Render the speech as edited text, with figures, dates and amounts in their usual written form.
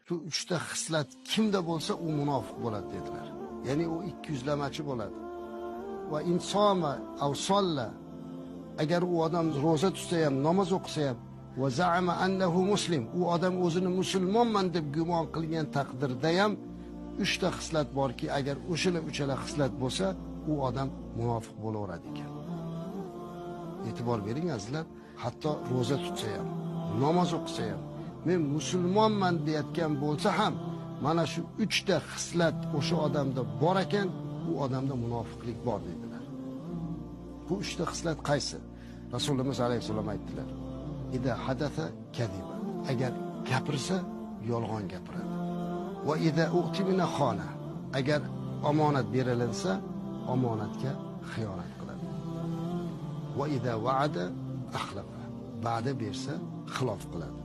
Shu uchta xislat kimda bo'lsa, u munofiq bo'ladi dedilar. Ya'ni u ikki yuzlamachi bo'ladi. Va insoma aw solla, agar u odam ro'za tutsa ham, namoz o'qisa ham, va za'ama annahu muslim, u odam o'zini musulmonman deb gumon qilgan taqdirda ham uchta xislat borki, agar o'shalar uchala xislat bo'lsa, u odam munofiq bo'laveradi ekan. E'tibor bering azizlar, hatto ro'za tutsa ham, namoz o'qisa ham, men musulmonman deyotgan bo'lsa ham, mana shu uchta xislat o'sha odamda bor ekan, u odamda munofiqlik bor dedilar. Bu uchta xislat qaysi? Rasulimiz alayhissalom aytdilar: "Ida hadatha kadiba." Agar gapirsa, yolg'on gapiradi. Va ida u'timina xona. Agar omonat berilinsa, omonatga xiyonat qiladi. Va ida va'ada axlafa. Va'da bersa, xilof qiladi.